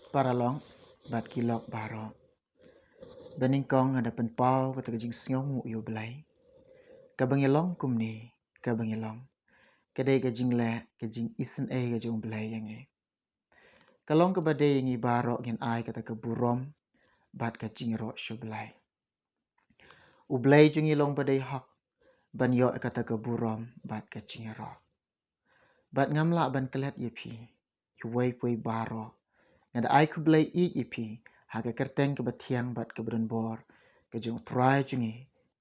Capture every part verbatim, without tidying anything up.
Paralok bad ki lok baroh. Banyngkong nga da pynpaw kata ka jingsngewnguh ïa U Blei. Kaba ngi long kumne, kaba ngi long. Ka dei ka jingleh, ka jingisynei ka jong U Blei ïa ngi. Ka long kaba dei ïa ngi baroh ngin ai kata ka burom bad ka jingïaroh sha U Blei. U Blei jong ngi long ba dei hok ban ïoh kata ka burom bad ka jingïaroh. Bad ngam lah ban klet ïa phi, kiwei kiwei baroh. Nga da ai khublei ïeit ïa phi ha ka kyrteng kaba thiang bad kaba donbor ka jong U Trai jong ngi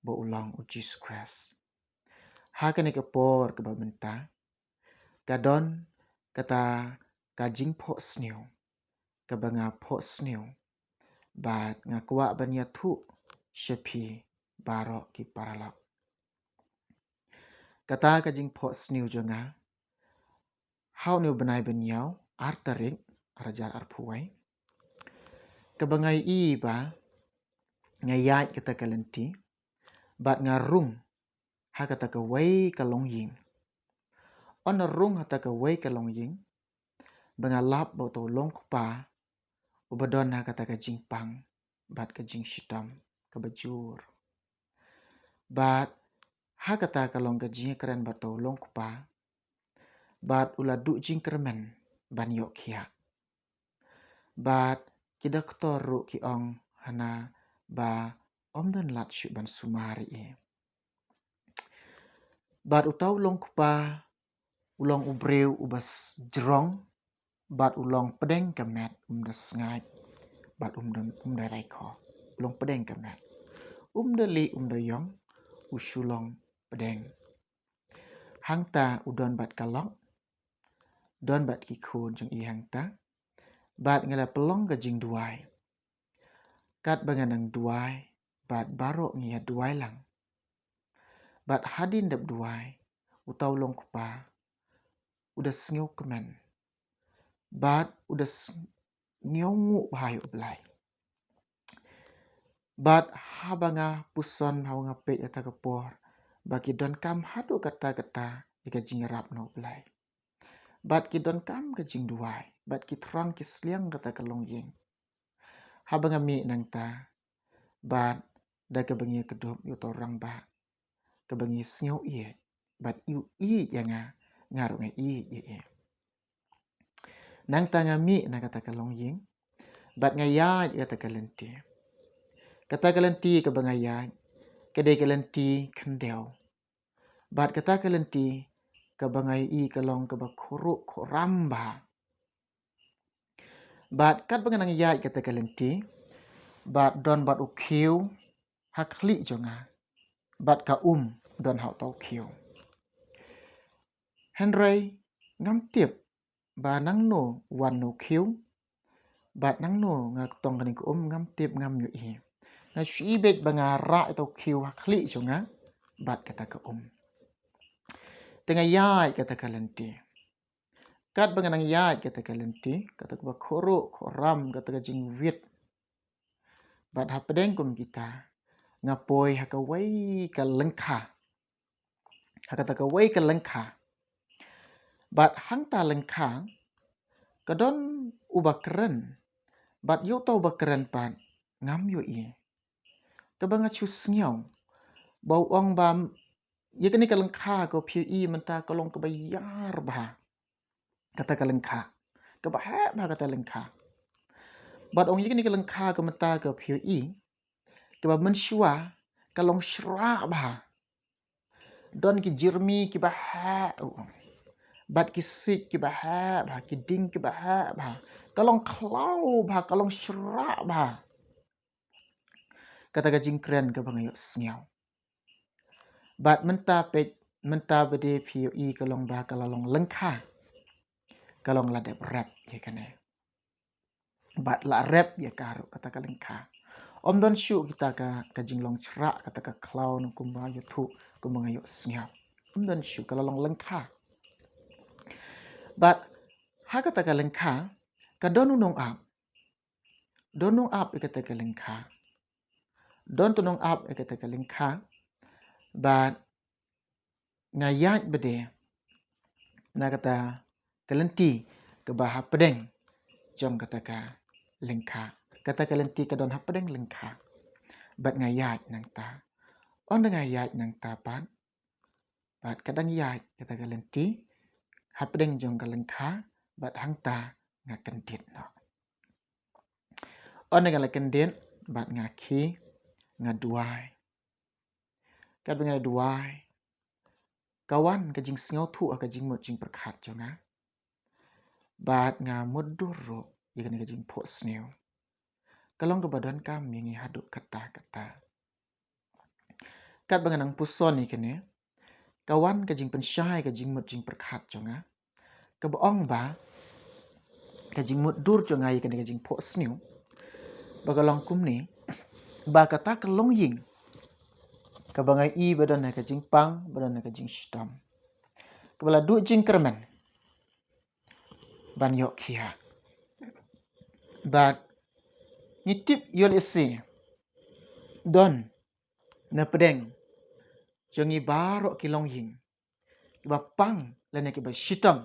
ba u long U Jisu Khrist. Ha kane ka por kaba mynta, ka don kata ka jingphohsniew kaba nga phohsniew bad nga kwah ban ïathuh sha phi baroh ki paralok. Kata ka jingphohsniew jong nga ha une u bnai ba hynñiew, ar tarik, ar hajar arphew wei. Kaba nga ïohi ba nga ïaid kata ka lynti bad nga rung ha kata kawei ka longïing. Ynda rung ha kata kawei ka longïing, ba nga lap ba uto u longkpa uba don ha kata ka jingpang bad ka jingshitom kaba jur. Bad ha kata ka long ka jingkren bad uto u longkpa, bad u la duh jingkyrmen ban ïoh khiah. Bad ki doktor ruh ki ong hana ba ym don lad shuh ban sumar ïa i. Bad uto u longkpa u long u briew uba jrong, bad u long pdeng ka met, um da sngaid, bad um da, um da rai khoh. U long pdeng ka met. Um da lieh, um da ïong, u shu long pdeng. Hangta u don bad ka lok, don bad ki khun jong i hangta, bad nga la pynlong ka jingduwai. Katba nga nang duwai, bad baroh ngi ïa duwai lang. Bad hadien dep duwai, uto u longkpa u da sngewkmen. Bad u da sngewnguh bha ïa U Blei. Bad haba nga puson, haba nga peit ïa kata ka por, ba ki donkam haduh katta katta ïa ka jingïarap na U Blei. Bad ki donkam ka jingduwai, bad ki thrang ki sliang kata ka longïing. Haba nga mih nangta, bad da kaba ngi ïa kdup ïa uto u rangbah, kaba ngi sngew ïeit, bad u ïeit ïa nga, nga ruh nga ïeit ïa i. Nangta nga mih na kata ka longïing, bad nga ïaid kata ka lynti. Kata ka lynti kaba nga ïaid, ka dei ka lynti khyndew. Bad kata ka lynti kaba nga ïohi ka long kaba khuruh khuram bha. Bad katba nga nang ïaid kata ka lynti, bad don bad u khiew ha khlieh jong nga, bad ka um don ha uto u khiew. Hynrei ngam tip ba nangno wan na u khiew, bad nangno nga tong kane ka um, ngam tip, ngam ïohi. Nga shu i beit ba nga rah ïa uto u khiew ha khlieh jong nga bad kata ka um. Te nga ïaid kata ka lynti. Katba nga nang ïaid kata ka lynti, kata kaba khuruh khuram, kata ka jingwit. Bad hapdeng kum kita, nga poi ha kawei ka lyngkha. Ha kata kawei ka lyngkha. Bad hangta lyngkha, ka don uba kren. Bad ïa uto uba kren pat, ngam ïohi. Kaba nga shu sngew, ba u ong ba, ïa kane ka lyngkha kaba phi ïohi mynta ka long kaba ïar bha. Kata ka lyngkha. Kaba heh bha kata lyngkha. Bad ong ïa kane ka lyngkha ka mynta kaba phi ïohi, kaba mynshuwa ka long shrah bha. Don ki jyrmi kiba heh, bad ki siej kiba heh bha, ki dieng kiba heh bha. Ka long khlaw bha, ka long shrah bha. Kata ka jingkren kaba nga ïohsngew. Bad mynta peit, mynta ba dei phi ïohi ka long ba ka la long lyngkha. Ka long la dep rep ïa kane. Bad la rep ïa ka ruh kata ka lyngkha. Ym don shuh kita ka, ka jinglong shrah kata ka khlaw na kumba ïathuh, kumba nga ïohsngew. Ym don shuh, ka la long lyngkha. Bad ha kata ka lyngkha, ka don u nongap. Don nongap ïa kata ka lyngkha. Don uto u nongap ïa kata ka lyngkha. Bad nga ïaid bad na kata ka lynti kaba hapdeng jong kata ka lyngkha. Kata ka lynti ka don hapdeng lyngkha. Bad nga ïaid nangta. Ynda nga ïaid nangta pat, bad ka dang ïaid kata ka lynti hapdeng jong ka lyngkha, bad hangta nga kyndit noh. Ynda nga la kyndit, bad nga khie, nga duwai. Katba nga duwai, ka wan ka jingsngewthuh ha ka jingmut jingpyrkhat jong nga. Bad nga mutdur ruh ïa kane ka jingphohsniew. Ka long kaba donkam ïa ngi haduh katta katta. Katba nga nang puson ïa kane, ka wan ka jingpynshai ka jingmut jingpyrkhat jong nga. Kaba ong ba ka jingmutdur jong nga ïa kane ka jingphohsniew, ba ka long kumne, ba kata ka longïing kaba nga i ba don ha ka jingpang, ba don ha ka jingshitom, kaba la duh jingkyrmen ban ïoh khiah. Bad ngi tip ïoh lehse don na pdeng jong ngi baroh ki longïing kiba pang lane kiba shitom,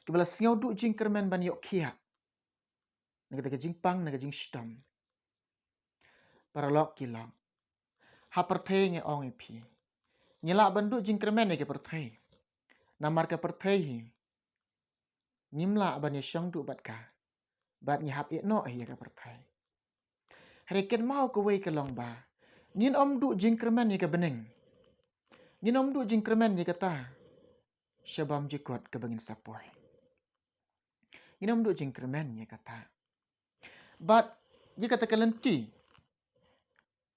kiba la sngew duh jingkyrmen ban ïoh khiah na kata ka jingpang, na ka jingshitom. Paralok ki long, ha pyrthei, ngi ong ïa phi, ngi lah ban duh jingkyrmen ïa ka pyrthei. Namar ka pyrthei hi ngim lah ban ïashong duh bad ka, bad ngi hap ïeh noh ïa ka pyrthei. Hynrei kynmaw kawei ka long ba ngin ym duh jingkyrmen ïa ka bneng. Ngin ym duh jingkyrmen ïa kata sha bymjukut kaba ngin sa poi. Ngin ym duh jingkyrmen ïa kata. Bad ïa kata ka lynti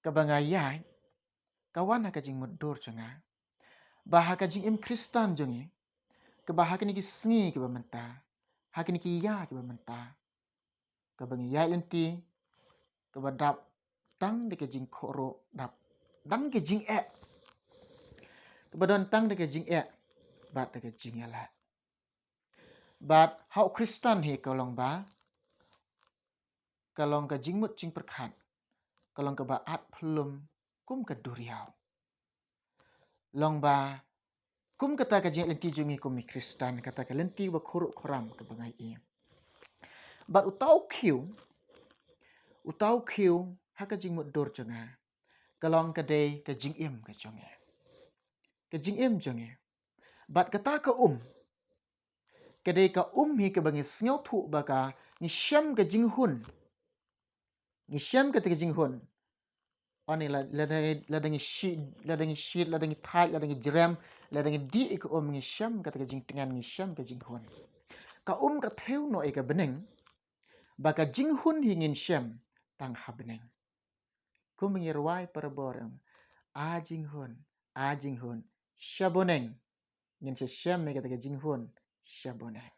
kaba nga ïaid, ka wan ha ka jingmutdur jong nga ba ha ka jingim Khristan jong ngi, kaba ha kine ki sngi kiba mynta, ha kine ki ïa kiba mynta, kaba ngi ïaid lynti, kaba dap tang da ka jingkhuruh, dap tang ka jingeh, kaba don tang da ka jingeh bad da ka jingïaleh. Bad ha u Khristan hi ka long ba, ka long ka jingmut jingpyrkhat, ka long kaba at phyllum kum ka duriaw. Long ba kum kata ka jingïaid lynti jong ngi kum ki Khristan, kata ka lynti ba khuruh khuram kaba nga i. Bad uta u khiew, uta u khiew ha ka jingmutdur jong nga, ka long ka dei ka jingim ka jong ngi, ka jingim jong ngi. Bad kata ka um, ka dei ka um hi kaba ngi sngewthuh ba ka, ngi shem ka jinghun. Ngi shem kata ka jinghun. Ani la, lada ngi, lada ngi shit, lada ngi shit, lada ngi thait, lada ngi jrem, lada ngi dih ïa ka um, ngi shem kata ka jingtngen, ngi shem ka jinghun. Ka um ka thew noh ïa ka bneng, ba ka jinghun hi ngin shem tang ha bneng. Kum ngi rwai parabor, em, a jinghun, a jinghun, sha bneng ngin sa shem ïa kata ka jinghun, sha bneng.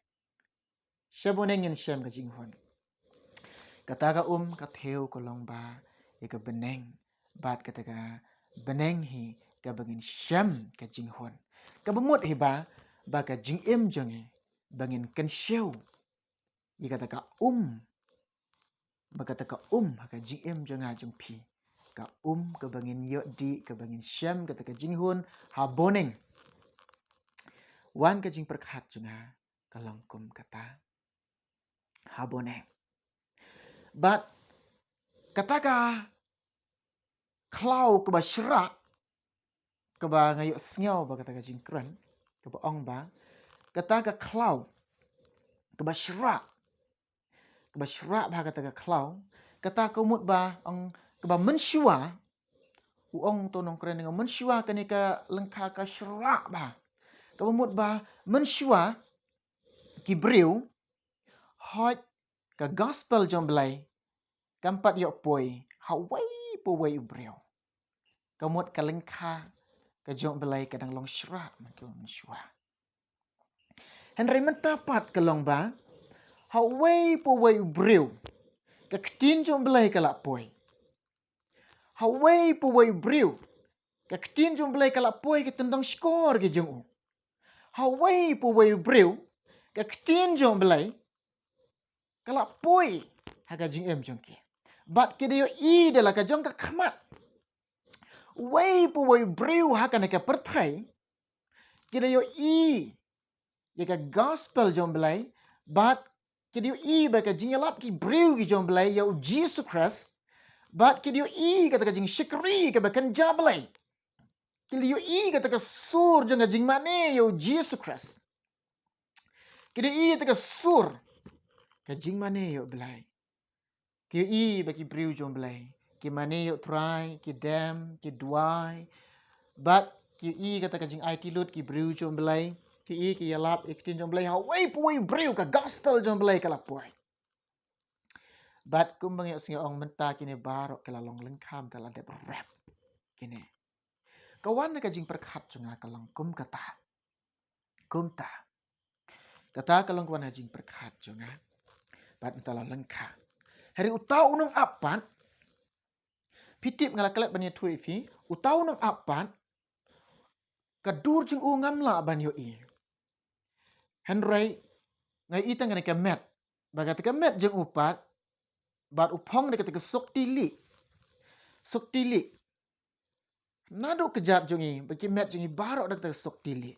Sha bneng ngin shem ka jinghun. Kata ka um ka thew ka long ba ïa ka bneng, bad kata ka bneng hi kaba ngin shem ka jinghun. Kaba mut hi ba, ba ka jingim jong ngi, ba ngin kynshew ïa kata ka um, ba kata ka um ha ka jingim jong nga jong phi, ka um kaba ngin ïoh dih, kaba ngin shem kata ka jinghun ha bneng. Wan ka jingpyrkhat jong nga ka long kum kata, ha bneng. Bad kata ka khlaw kaba shrah, kaba nga ïohsngew ba kata ka jingkren, kaba ong ba kata ka khlaw kaba shrah, kaba shrah bha kata ka khlaw, kata ka mut ba ong kaba mynshuwa, u ong uto u nongkren, nga mynshuwa kane ka lyngkha ka shrah bha. Kaba mut ba mynshuwa ki briew, hooid ka gospel jong U Blei kam pat ïoh poi ha uwei pa uwei u briew. Ka mut ka lyngkha ka jong U Blei ka dang long shrah man ka mynshuwa. Hynrei mynta pat ka long ba ha uwei pa uwei u briew ka ktien jong U Blei ka la poi. Ha uwei pa uwei u briew ka ktien jong U Blei ka la poi, ka tyndong shkor ka jong u. Ha uwei pa uwei u briew ka ktien jong U Blei ka la poi ha ka jingim jong ki. Bad ki da ïohi da la ka jong ka khmat. Uwei pa uwei u briew ha kane ka pyrthei ki da ïohi ïa ka gospel jong U Blei, bad ki da ïohi ba ka jingïalap ki briew ki jong U Blei ïa U Jisu Khrist, bad ki da ïohi kata ka jingshakri kaba kynja Blei. Ki da ïohi kata ka sur jong ka jingmane ïa U Jisu Khrist. Ki da ïohi kata ka sur ka jingmane ïa U Blei. Ki ïohi ba ki briew jong U Blei ki mane ïa U Trai, ki dem, ki duwai. Bad ki ïohi kata ka jingaiti lut ki briew jong U Blei. Ki ïohi ki ïalap ïa ka ktien jong U Blei ha uwei pa uwei u briew, ka gospel jong U Blei ka la poi. Bad kumba ngi ïohsngew ong mynta, kine baroh ki la long lyngkha, ki la dep rep kine. Ka wan na ka jingpyrkhat jong nga ka long kum kata. Kumta. Kata ka long ka wan na ka jingpyrkhat jong nga. Bad mynta la lyngkha. Hynrei uta u nongap pat, phi tip, nga la klet ban ïathuh ïa phi, uta u nongap pat, ka dur jong u ngam lah ban ïohi. Hynrei nga ïohi tang kane ka met. Bad kata ka met jong u pat, bad u phong da kata ka suk tylli. Suk tylli. Naduh kjat jong ngi, bad ki met jong ngi baroh da kata ka suk tylli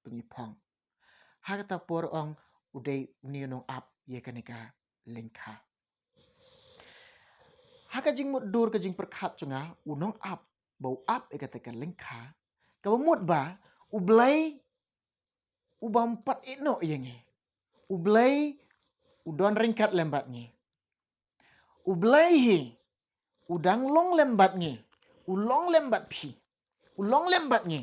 ba ngi phong. Ha kata por ong u dei une u nongap ïa kane ka lyngkha. Ha ka jingmutdur, ka jingpyrkhat jong nga, u nongap ba u ap ïa kata ka lyngkha, kaba mut ba U Blei u bym pat ïehnoh ïa ngi. U Blei u don ryngkat lem bad ngi. U Blei hi u dang long lem bad ngi. U long lem bad phi. U long lem bad ngi.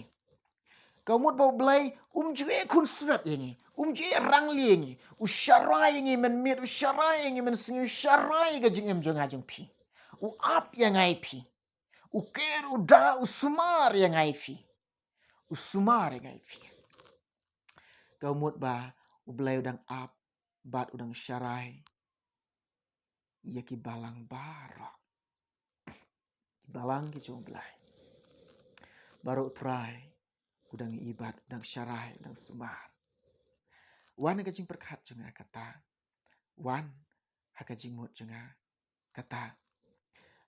Ka mut ba U Blei um ju ïeh khunswet ïa ngi. Um ju ïeh rangli ïa ngi. U sharai ïa ngi mynmiet, u sharai ïa ngi mynsngi, u sharai ïa ka jingim jong nga jong phi. U ap ïa nga ïa phi. U ker, u da, u sumar ïa nga ïa phi. U sumar ïa nga ïa phi. Ka mut ba U Blei u dang ap bad u dang sharai ïa ki balang baroh. Ki balang ki jong U Blei. Baroh U Trai u dang ïohi bad u dang sharai, u dang sumar. Wan ha ka jingpyrkhat jong nga kata. Wan ha ka jingmut jong nga kata.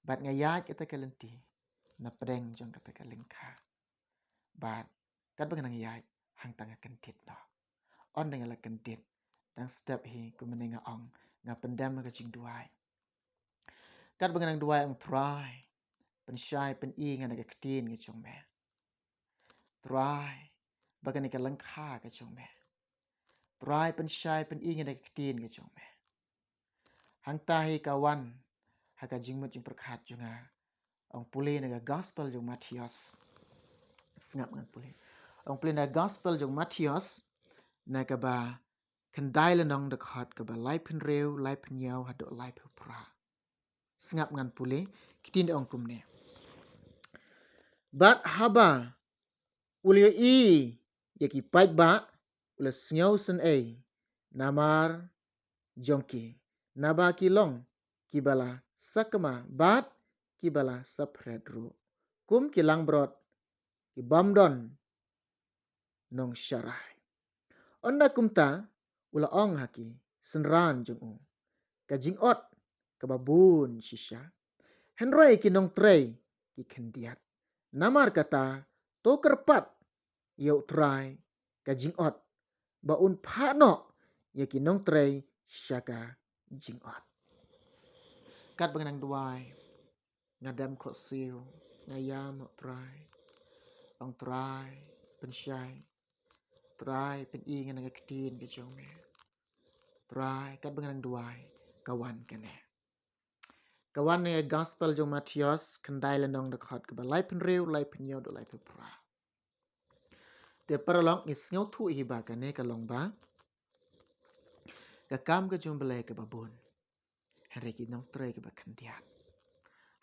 Bad nga ïaid kata ka lynti na pdeng jong kata ka lyngkha. Bad katba nga nang ïaid, hangta nga kyndit noh. Ynda nga la kyndit, dang step hi, kumne nga ong, nga pyndem ha ka jingduwai. Katba nga nang duwai, ong Trai, pynshai pyni nga na ka ktien ka jong me. Trai, ba kane ka lyngkha ka jong me. Trai, pynshai pyni nga na ka ktien ka jong me. Hangta hi ka wan ha ka jingmut jingpyrkhat jong nga. Ong pule na ka gospel jong Mathaios. Sngap ngan pule. Ong pule na ka gospel jong Mathaios, na kaba khyndai lynnong, dkhot kaba laiphew hynriew, laiphew hynñiew haduh laiphew phra. Sngap ngan pule, ktien da ong kumne. Bad haba u la ïohi ïa ki paidbah, u la sngewsynei namar jong ki, naba ki long kiba la sakma bad kiba la saphriang ruh, kum ki langbrot ki bym don nongsharai. Ynda kumta u la ong ha ki synran jong u, ka jingot kaba bun shisha, hynrei ki nongtrei ki khyndiat. Namar kata, to kyrpad ïa U Trai ka jingot, ba un phah noh ïa ki nongtrei sha ka jingot. Katba nga nang duwai, nga dem khohsiew, nga ïam ha U Trai. Ong Trai, pynshai. Trai, pyni nga na ka ktien ka jong me. Trai, katba nga nang duwai, ka wan kane. Ka wan na ka gospel jong Mathaios, khyndai lynnong, dkhot kaba laiphew hynriew, laiphew hynñiew haduh laiphew phra. Te paralok, ngi sngewthuh hi ba kane ka long ba ka kam ka jong U Blei kaba bun, hynrei ki nongtrei kiba khyndiat.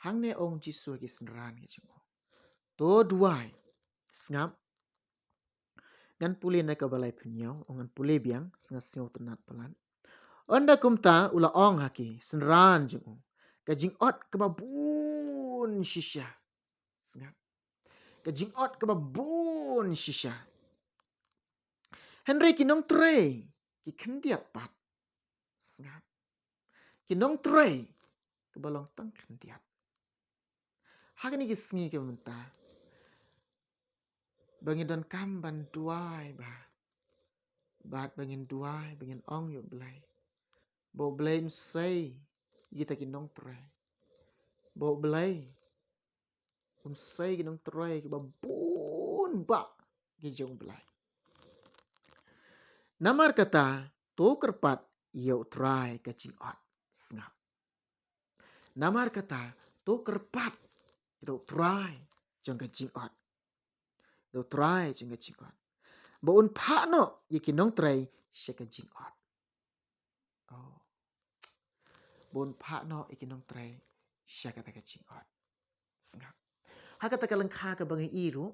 Hangne ong Jisu ha ki synran ki jong u, to duwai. Sngap. Ngan pule na kaba laiphew hynñiew, ong ngan pule biang, sngew sngewtynnat palat. Ynda kumta u la ong ha ki synran jong u, ka jingot kaba bun shisha. Sngap. Ka jingot kaba bun shisha, hynrei ki nongtrei ki khyndiat pat. Sngap. Ki nongtrei kiba long tang khyndiat. Ha kine ki sngi kiba mynta, ba ngin donkam ban duwai ba, bad ba ngin duwai, ba ngin ong ïa U Blei, Ba U Blei un sei ïa kita ki nongtrei. Ba U Blei un sei ki nongtrei kiba bun bah ki jong U Blei. Namar kata, to kyrpad ïa U Trai ka jingot. Sngap. Namar kata, to kyrpad ïa U Trai jong ka jingot. Ïa U Trai jong ka jingot. Ba un phah noh ïa ki nongtrei sha ka jingot. Oh. Ba un phah noh ïa ki nongtrei sha kata ka jingot. Sngap. Ha kata ka lyngkha kaba ngi ïohi ruh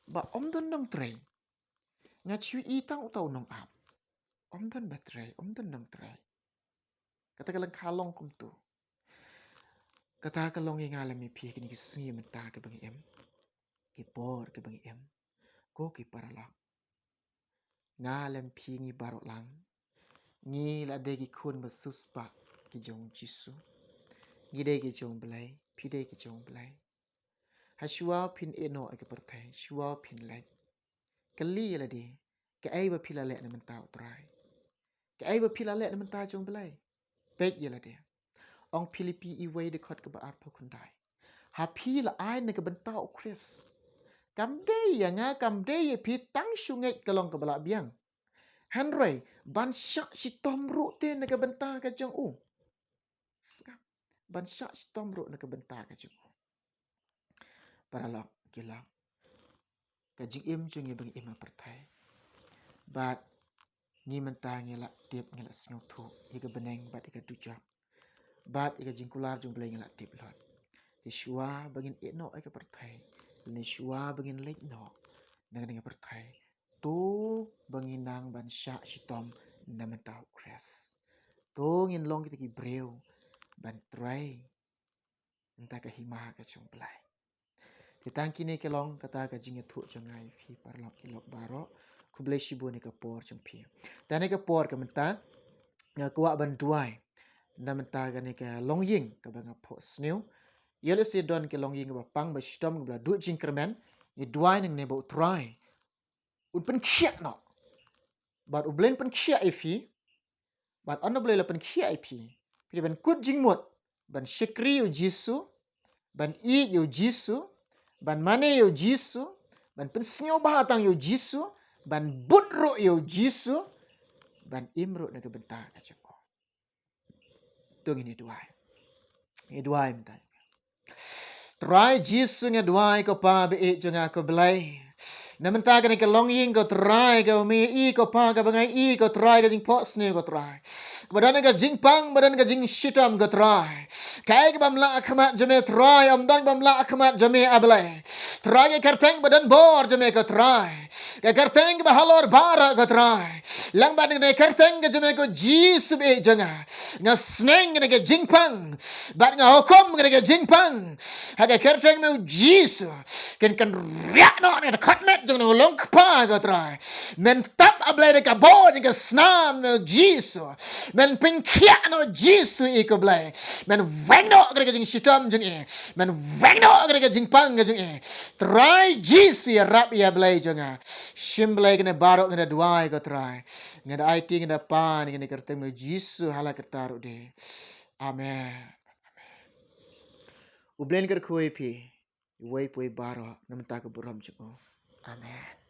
ba ym don nongtrei. Nga shu ïohi tang uta u nongap. Ym don ba trei, ym don nongtrei. Kata ka lyngkha long kumto. Kata ka long ïa nga lem ïa phi kine ki sngi mynta kaba ngi im. Ki por kaba ngi im. Ko ki paralok, nga lem phi ngi baroh lang, ngi la dei ki khun ba siewspah ki jong U Jisu. Ngi dei ki jong U Blei, phi dei ki jong U Blei. Ha shuwa phin ïeh noh ïa ka pyrthei, shuwa phin leit, kylli ïa lade, kaei ba phi la leh na bynta U Trai? Kaei ba phi la leh na bynta jong U Blei? Peit ïa lade. Ong Philippi wei dkhot kaba arphew khyndai. Ha phi la ai na ka bynta U Khrist. Kam dei ïa nga, kam dei ïa phi, tang shu ngeit ka long kaba la biang. Hynrei ban shah shitom ruh te na ka bynta ka jong u. Sngap. Ban shah shitom ruh na ka bynta ka jong u. Paralok, ki lok, ka jingim jong ngi ba ngi im ha pyrthei. Bad ngi mynta ngi la tip, ngi la sngewthuh ïa ka bneng bad ïa ka dujok. Bad ïa ka jingkular jong U Blei ngi la tip lut. Te shuwa ba ngin ïeh noh ïa ka pyrthei, lane shuwa ba ngin leit noh na kane ka pyrthei, to ba ngin nang ban shah shitom na bynta U Khrist. To ngin long kita ki briew ban trei na ka bynta ka hima ka jong U Blei. Te tang kine ki long kata ka jingïathuh jong nga ïa phi paralok ki lok baroh. Khublei shibun ïa ka por jong phi. Te ha kane ka por ka mynta nga kwah ban duwai na bynta kane ka longïing kaba nga phohsniew. Ïa lehse don ka longïing kaba pang ba shitom kaba la duh jingkyrmen. Ngi duwai nangne ba U Trai un pynkhiah noh. Bad U Blei un pynkhiah ïa phi. Bad haba U Blei la pynkhiah ïa phi, phi dei ban kut jingmut ban shakri ïa U Jisu, ban ïeit ïa U Jisu, ban mane ïa U Jisu, ban pynsngewbha tang ïa U Jisu, ban bud ruh ïa U Jisu, ban im ruh na ka bynta ka jong u. To ngin ïa duwai. Ïa duwai mynta. Trai Jisu, nga duwai ko Pa ba ïeit jong nga ko Blei. Na bynta kane ka longïing ko Trai, kaba me ïohi ko Pa, kaba nga ïohi ko Trai, ka jingphohsniew ko Trai. Kaba don ka jingpang, ba don ka jingshitom ko Trai. Kaei kaba ym lah ha khmat jong me Trai, ym don kaba ym lah ha khmat jong me A Blei. Trai, ka kyrteng ba don bor jong me ko Trai. Ka kyrteng kaba halor baroh ko Trai. Lang bad kane ka kyrteng ka jong me ko Jisu ba ïeit jong nga. Nga sneng kane ka jingpang. Bad nga hukum kane ka jingpang. Ha ka kyrteng me u Jisu. Kin kynriah noh na ka dkhot met jong u long kpa ko Trai. Men tap A Blei da ka bor jong ka snam me u Jisu. Men pynkhiah noh Jisu ïa ko Blei. Men weng noh kane ka jingshitom jong i. Men weng noh kane ka jingpang ka jong i. Trai Jisu ïarap ïa Blei jong nga. Shim Blei kane baroh nga da duwai ko Trai. Nga da aiti nga da pan ïa kane ka kyrteng me u Jisu ha la katta ruh de. Amen. U Blei un kyrkhu ïa phi. Iwei pa iwei baroh na bynta ka burom jong u. Amen.